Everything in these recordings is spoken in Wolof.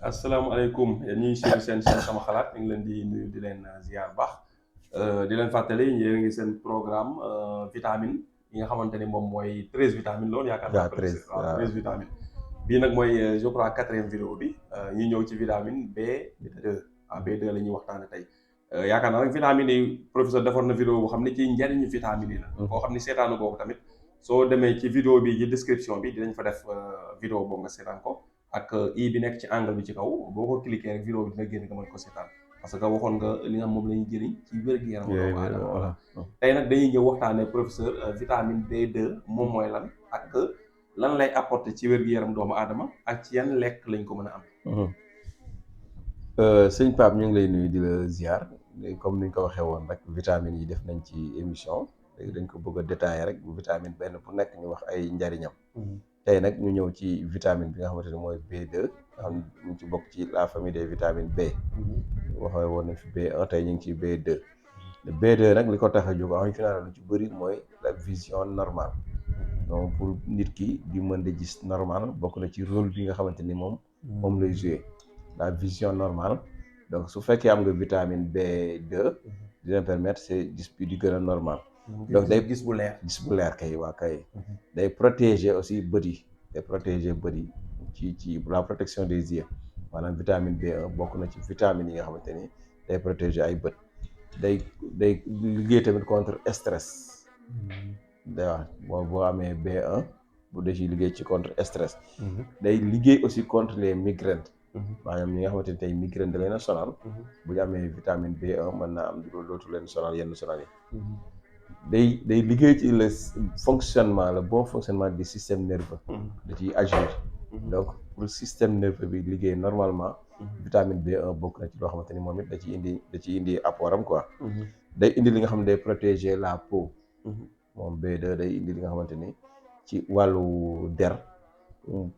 asalaamaaleykum yéen ñuy suivre seen chaîne sama xalaat ñu ngi leen di nuyu di leen ziar baax di leen fàttali yéen a ngi seen programme vitamine yi nga xamante ni moom mooy 13 vitamines loolu yaakaar naa. 13 waaw 13 vitamines. bii nag mooy je crois 4e vidéo bi ñu ñëw ci vitamine B2 waaw B2 la ñuy waxtaane tey yaakaar naa nag vitamines yi professeur defoon na vidéo boo xam ne ci njariñu vitamines yi la. koo xam ne seetaanu boobu tamit soo demee ci vidéo bi ci description bi dinañ fa def vidéo boobu nga seetaan ko. ak i bi nekk ci angle bi ci kaw boo ko cliquer rek vidéo bi dina génn nga mën ko seetaan parce que waxoon nga li nga xam moom la ñuy jëriñ ci wér-gu-yaram doomu aadama. voilà tey nag dañuy ñëw waxtaane professeur vitamine B2 moom mooy lan ak lan lay apporter ci wér-gu-yaram doomu aadama ak ci yan lekk lañ ko mën a am. sëñ Pape ñu ngi lay nuyu di la ziar comme ni ñu ko waxee woon rek vitamines yi def nañ ci émission léegi dañ ko bëgg a détailler rek bu vitamine benn bu nekk ñu wax ay njariñam. tey nag ñu ñëw ci vitamine bi nga xamante ne mooy B2 nga xam ñu ci bokk ci la famille des vitamines B. waxee woon nañ fi B1 tey ñu ngi ci B2. B2 nag li ko tax a jóg en général lu ci bëri mooy la vision normale donc pour nit ki di mën di gis normal bokk na ci rôle bi nga xamante ni moom lay jouer la vision normale donc su fekkee am nga vitamine B2 dina permettre c'est gis bi di gën a normal. donc day gis bu leer kay waa kay day protéger aussi bët yi day protéger bët yi ci la protection des yeux maanaam vitamine B1 bokk na ci vitamines yi nga xamante ni day protéger ay bët day liggéey tamit contre stress day wax boo amee B1 bu dee ci liggéey ci contre stress day liggéey aussi contre les migraines maanaam ñi nga xamante ni tey migraine da leen a sonal bu ñu amee vitamine B1 mën naa am dootu leen sonal yenn sonal yi day liggéey ci le fonctionnement le bon fonctionnement du système nerveux da ciy agir donc pour système nerveux bi liggéey normalement vitamine B1 bokk na ci loo xamante ni moom it da ci indi apportam quoi day indi li nga xam ne day protéger la peau moom B2 day indi li nga xamante ni ci wàllu der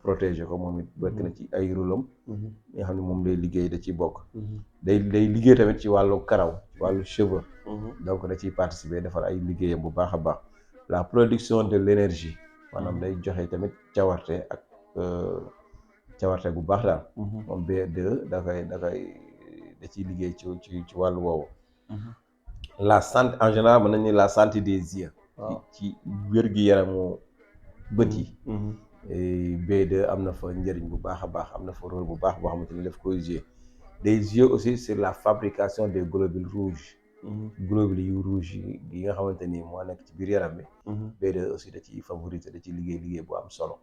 protéger ko moom it bokk na ci ay rôlam li nga xam ne moom lay liggéey da ciy bokk day liggéey tamit ci wàllu karaw wàllu cheveux donc da ciy participer defar ay liggéeyam bu baax a baax la production de l'énergie maanaam day joxe tamit cawarte ak cawarte bu baax daal moom B2 da ciy liggéey ci wàllu woowu la santé en général mën nañu la santé des yeux ci wér-gu-yaramu bët yi B2 am na fa njëriñ bu baax a baax am na fa rôle bu baax boo xamante ni daf koy jouer des yeux aussi sur la fabrication des globules rouges globules yu rouge yi nga xamante ni moo nekk ci biir yaram bi B2 aussi da ciy favoriser da ciy liggéey bu am solo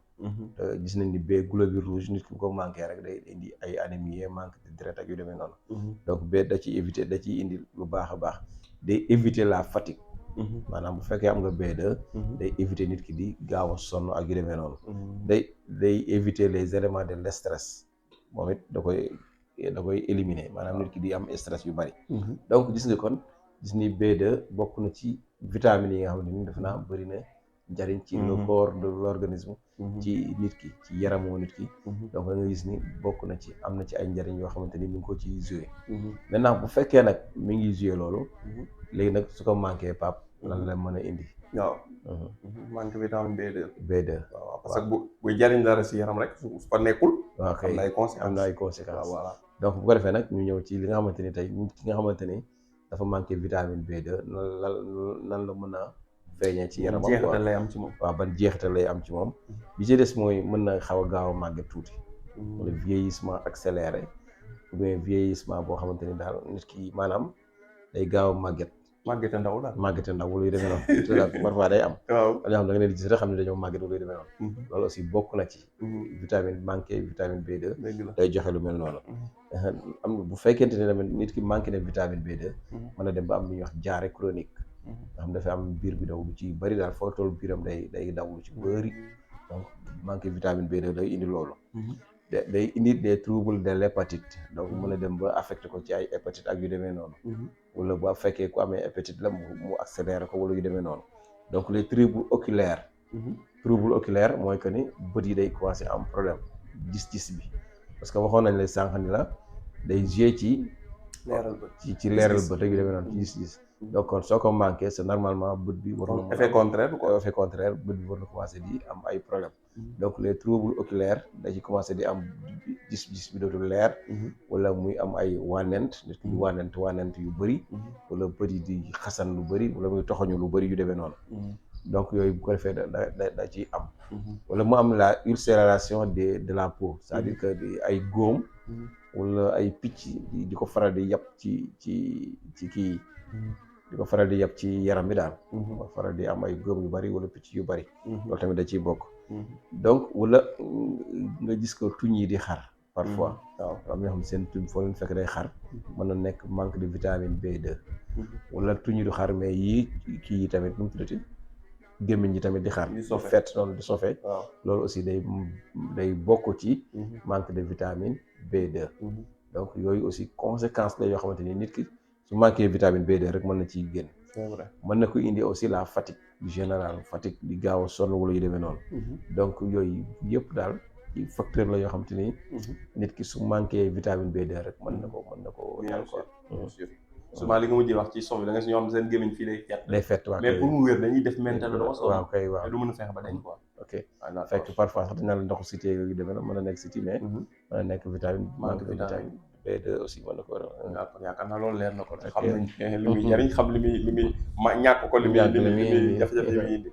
te gis nañ ni B globule rouge nit ki ko manqué rek day indi ay anémie manque de deret ak yu demee noonu donc B da ciy éviter da ciy indi lu baax a baax day éviter la fatigue maanaam bu fekkee am nga B2 day éviter nit ki di gaaw a sonn ak yu demee noonu day éviter les éléments de stress moom it da koy éliminer maanaam nit ki di am stress yu bari donc gis nga kon gis ni B2 bokk na ci vitamines yi nga xam ne ni dafa naa bëri na njariñ ci le corps de l'organisme ci nit ki ci yaramoo nit ki donc da nga gis ni bokk na ci am na ci ay njariñ yoo xamante ni mi ngi ko ciy joué maintenant bu fekkee nag mi ngi joué loolu léegi nag su ko manqué pap lan la mën a indi waaw manque vitamine B2 waaw parce que bu jariñ dara si yaram rek su fa nekkul waaw kay am na ay conséquences voilà donc bu ko defee nag ñu ñëw ci li nga xamante ni tey nit ki nga xamante ni dafa manqué vitamine B2 nan la mën a feeñee ci yaramam jeexital lay am ci moom waaw ban jeexital lay am ci moom bi ci des mooy mën na xaw a gaaw a màgget tuuti wala vieillissement accéléré ou bien vieillissement boo xamante ni daal nit ki maanaam day gaaw a màggete ndaw wala yu demee noonu parfois day am waaw ñoo xam da nga leen di gis rek xam ne dañoo màgget wala yu demee noonu loolu aussi bokk na ci vitamine B2 day joxe lu mel noonu am bu fekkente ne tamit nit ki manqué ne vitamine B2 mën na dem ba am lu ñuy wax diarrhée chronique nga xam dafa am biir bi daw lu ci bëri daal foo toll biiram day daw lu ci bëri donc manqué vitamine B2 day indi loolu day indi des troubles de l'hépatite donc mën a dem ba affecté ko ci ay hépatite ak yu demee noonu wala bu fekkee ku amee hépatite la mu accéléré ko wala yu demee noonu donc les troubles oculaires mooy que ni bët yi day commencé am problème gis-gis bi parce que waxoon nañ la sànq ni la day jouer ci leeral bët ak yu demee noonu ci gis-gis donc kon soo ko manqué c'est normalement bët bi war na effet contraire bët bi war na commencé di am ay problème donc les troubles oculaires da ci commencé di am gis bi dootul leer wala muy am ay wànnent nit ki di wànnent yu bëri wala bët yi di xasan lu bëri wala muy toxoñu lu bëri yu demee noonu donc yooyu bu ko defee da ciy am wala mu am la ulcération de la peau c'est-à-dire que ay góom wala ay picc di ko faral di yàpp ci kii di ko faral di yàpp ci yaram bi daal ko faral di am ay góom yu bari wala picc yu bari loolu tamit da ciy bokk donc wala nga gis ko tuñ yi di xar parfois waaw am ñoo xam seen tuñ foo leen fekk day xar mën na nekk manque de vitamine B2 wala tuñ yi du xar mais yii kii yi tamit nu mu tuddati gémmiñ ji tamit di xar di fet noonu di sofe loolu aussi day bokk ci manque de vitamine B2 donc yooyu aussi conséquence la yoo xamante ni nit ki su manqué vitamine B2 rek mën na ciy génn c'est vrai mën na ko indi aussi la fatigue générale fatigue di gaaw a sonn wala yu demee noonu donc yooyu yëpp daal ci facteur la yoo xamante ni nit ki su manqué vitamine B2 rek mën na ko daal quoi souvent li nga mujjee wax ci sof bi da nga si ñoo xam seen gémmiñ fii day fett waaw mais pour mu wér dañuy def mental waaw kay waaw du mën a fexe ba dañ quoi ok fekk parfois sax dañ naan ndoxu cité yu demee na mën na nekk cité mais mën na nekk vitamine manque de vitamine B2 aussi mën na ko d'accord yaakaar naa loolu leer na ko xam nañ li muy jariñ xam li muy ñàkk ko li muy jafe-jafe yi muy indi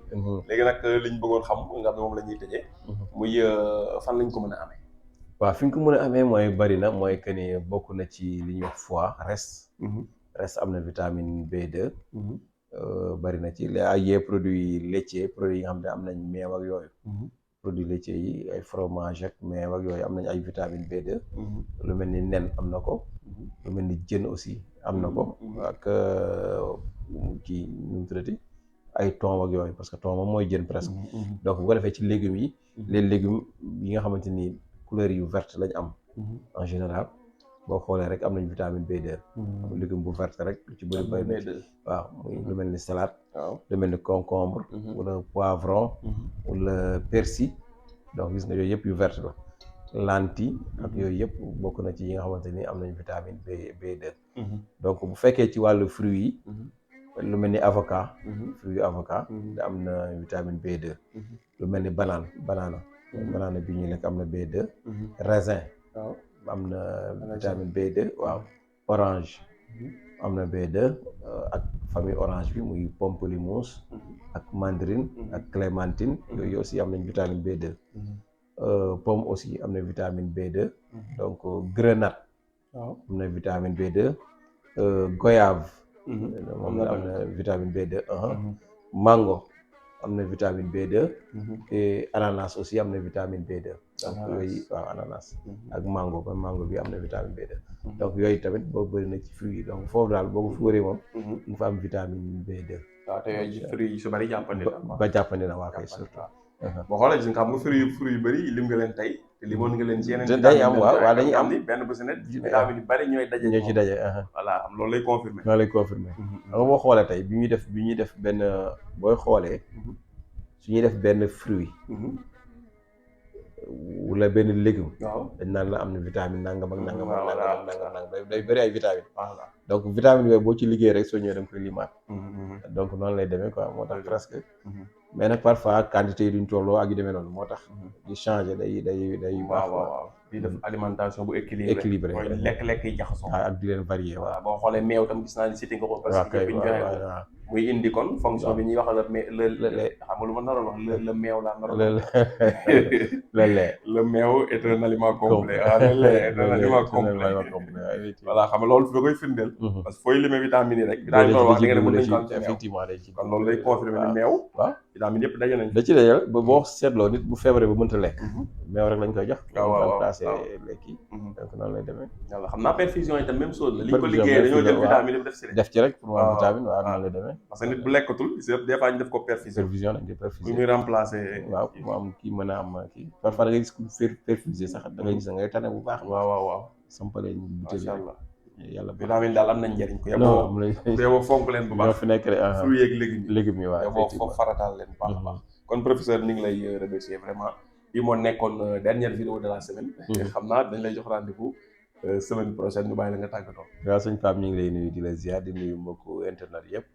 léegi nag liñ bëggoon xam nga xam ne moom la ñuy tëjee muy fan lañ ko mën a amee waaw fi ñu ko mën a amee mooy bari na mooy que ni bokk na ci li ñuy wax foie res am na vitamine B2 bari na ci ay produits laitiers produits yi nga xam ne am nañ meew ak yooyu produits laitiers yi ay fromage ak meew ak yooyu am nañ ay vitamine B2 lu mel ni nen am na ko lu mel ni jën aussi am na ko ak ci nu mu tuddati ay thon ak yooyu parce que thon moom mooy jën presque donc bu ko defee ci légumes yi les légumes yi nga xamante ni couleurs yu verte lañ am en général boo xoolee rek am nañ vitamine B2 légume bu verte rek lu ci bëri waaw muy lu mel ni salade lu mel ni concombre wala poivron wala persil donc gis nga yooyu yëpp yu verte la lentille ak yooyu yëpp bokk na ci yi nga xamante ni am nañ vitamine B2 donc bu fekkee ci wàllu fruits yi lu mel ni avocat fruit avocat da am na vitamine B2 lu mel ni banana bi ñuy lekk am na B2 raisin am na vitamine B2 waaw orange am na B2 ak famille orange bi muy pamplemousse ak mandarine ak clémentine yooyu aussi am nañ vitamine B2 pomme aussi am na vitamine B2 donc grenade am na vitamine B2 goyave moom am na vitamine B2 mango am na vitamine B2 et ananas aussi am na vitamine B2 donc yooyu waaw ananas ak mango bi am na vitamine B2 donc yooyu tamit boobu bëri na ci fruits yi donc foofu daal boo ko fi wëree moom nga fa am vitamine B2 waaw te yooyu ci fruits yi su bari jàppandi na waa kay surtout boo xoolee gis nga xam nga fruits yu bëri lim nga leen tey te limoon nga leen ci yeneen day am waaw dañuy am ni benn bu si nekk vitamine yu bëri ñoo ci daje voilà am loolu lay confirmer xam nga boo xoolee tey bi ñuy def benn booy xoolee su ñuy def benn fruit wala benn légume dañ naan la am na vitamine nangam ak nangam day bëri ay vitamine donc vitamine yooyu boo ci liggéey rek soo ñëwee da nga koy limaat donc noonu lay demee quoi moo tax presque mais nag parfois quantité yi duñ tolloo ak yu demee noonu moo tax di changer day waaw di def alimentation bu équilibré mooy lekk-lekk yi jaxasoo ak di leen varier waaw boo xoolee meew tam gis naa ni cité nga ko parce que bi ñu joxe muy indi kon fonction bi ñuy wax la xam nga lu ma naroon wax le meew laa naroon le meew est un aliment complet le lait est un aliment complet voilà xam nga loolu da koy firndeel parce que fooy limee vitamine yi rek vitamine loolu wax da nga ne mën nañ ko am ci effectivement kon loolu lay confirmer ni meew waaw vitamine yëpp daje nañ da ci dajal ba boo seetloo nit bu feebaree ba mënta lekk meew rek lañ koy jox remplacer lekk yi donc noonu lay demee yàlla xam naa perfusion yi tam même chose la li ñu ko liggéeyee dañoo jël vitamine yëpp def ci rek pour mu am vitamine waaw noonu lay demee parce que nit bu lekkatul des fois ñu def ko perfusion dañ koy perfusion muy remplacer waaw mu am kii mën a am kii parfois da ngay gis ku perfusion sax da ngay gis da ngay tane bu baax waaw sampale ñu butéel yàlla vitamine daal am nañ njëriñ ko yow fonk leen bu baax ñoo fi nekk rek fruits yeeg légumes yi waaw yow foofu farataal leen bu baax a baax kon professeur ñu ngi lay remercier vraiment bii moo nekkoon dernière vidéo de la semaine xam naa dañ lay jox rendez-vous semaine prochaine ñu bàyyi la nga tàggatoo waaw sëñ Pape ñu ngi lay nuyu di la ziar di nuyu mbokku internet yëpp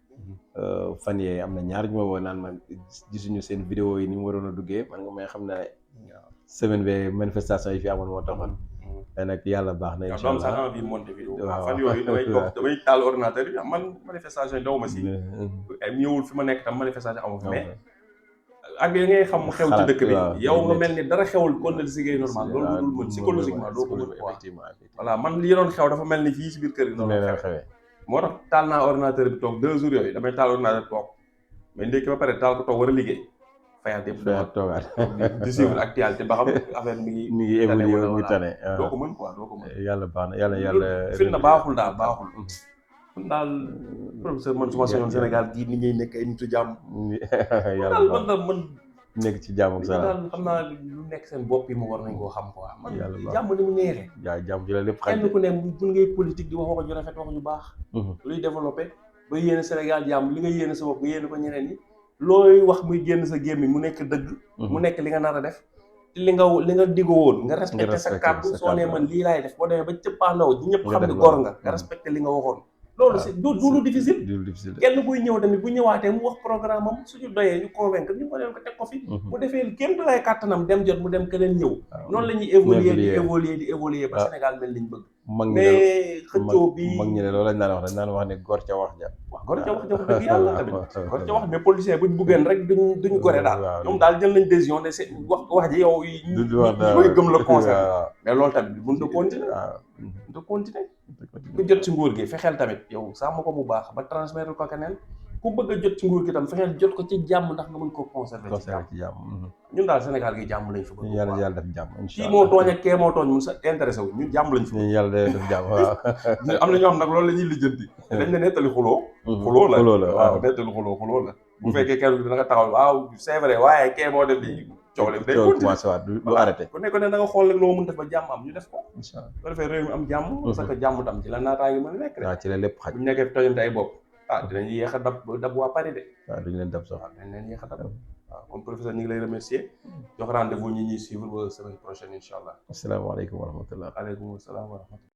fan yee am na ñaar ñu ma woo naan man gisuñu seen vidéo yi ni mu waroon a duggee man nga may xam ne semaine bi manifestation yi fi amoon moo taxoon. mais nag yàlla baax na incha allah waaw envie monté vidéo fan yooyu damay taal ordinateur yi man manifestation yi daw ma si ñëwul fi ma nekk tam manifestation amu fi mais ak yi ngay xam mu xew ci dëkk bi yow nga mel ni dara xewul kon na liggéey normal loolu dul mën psychologiquement doo ko mën quoi voilà man li doon xew dafa mel ni fii si biir kër gi noonu la xewee moo tax taal naa ordinateur bi toog 2 jours yooyu damay taal ordinateur toog mais ndékki ba pare taal ko toog war a liggéey fayaat yëpp toogaat di suivre actualité ba xam affaire mi ngi évolué mi tane doo ko mën quoi doo ko mën yàlla baax na yàlla fi na baaxul daal baaxul man daal professeur man su ma soñoon Sénégal gii ni ñuy nekk ay nitu jàmm yàlla man daal man nekk ci jàmm ak salaam daal xam naa lu nekk seen bopp yi mu war nañ koo xam quoi man yàlla baax jàmm ni mu neexee jàmm ci la lépp xaj kenn ku ne bu ngay politique di wax ju rafet wax ju baax luy développé ba yéene Sénégal jàmm li nga yéene sa bopp nga yéene ko ñeneen ñi looy wax muy génn sa gémmiñ mu nekk dëgg mu nekk li nga nar a def te li nga diggo woon nga respecté sa kàddu soo nee man lii laay def boo demee ba cëppaandaw ñi ñëpp xam ne gor nga respecté li nga waxoon loolu c'est du lu difficile kenn buy ñëw tamit bu ñëwaatee mu wax programme am suñu doyee ñu convaincre ñu mëneen ko teg ko fi mu defee kéem du lay kàttanam dem jot mu dem keneen ñëw noonu la ñuy évoluer ba Sénégal mel liñ bëgg mais xëccoo bi mag ñi ne loolu lañ naan wax dañ naan wax ne gor ca wax ja waaw gor ca wax ja dëgg yàlla tamit gor ca wax mais politiciens buñ buggeen rek duñ gore daal ñoom daal jël nañ décision ne c'est wax ji yow ñooy gëm la concerne mais loolu tamit mën da continuer ku jot ci nguur gi fexeel tamit yow sàmm ko bu baax ba transmettre ko keneen ku bëgg a jot ci nguur gi tam fexeel jot ko ci jàmm ndax nga mën ko conserver ci jàmm ñun daal Sénégal gi jàmm lañ fi bëgg yàlla def jàmm kii moo tooñ ak kee moo tooñ mun sa intéressé wu ñun jàmm lañ fi bëgg yàlla def jàmm waaw am na ñoo xam nag loolu la ñuy lijjanti dañ ne nettali xuloo la waaw nettali xuloo la bu fekkee kenn bi da nga taxaw waaw c'est vrai waaye kee moo def lii coow leen day commencé waat du arrêté ku nekk ne da nga xool rek loo mën def ba jàmm am ñu def ko ko defee réew mi am jàmm parce que jàmm tam ci la naataa ngi mën a nekk rek waaw ci la lépp xaj bu ñu nekkee fi tojante ay bopp dinañ yéex a dab waa Paris de waaw duñu leen dab sax dañ leen yéex a dab waaw comme professeur ñu ngi lay remercier jox rendez-vous ñi ñuy suivre ba semaine prochaine incha allah asalaamaaleykum wa rahmatullah aleykum salaam wa rahmatullah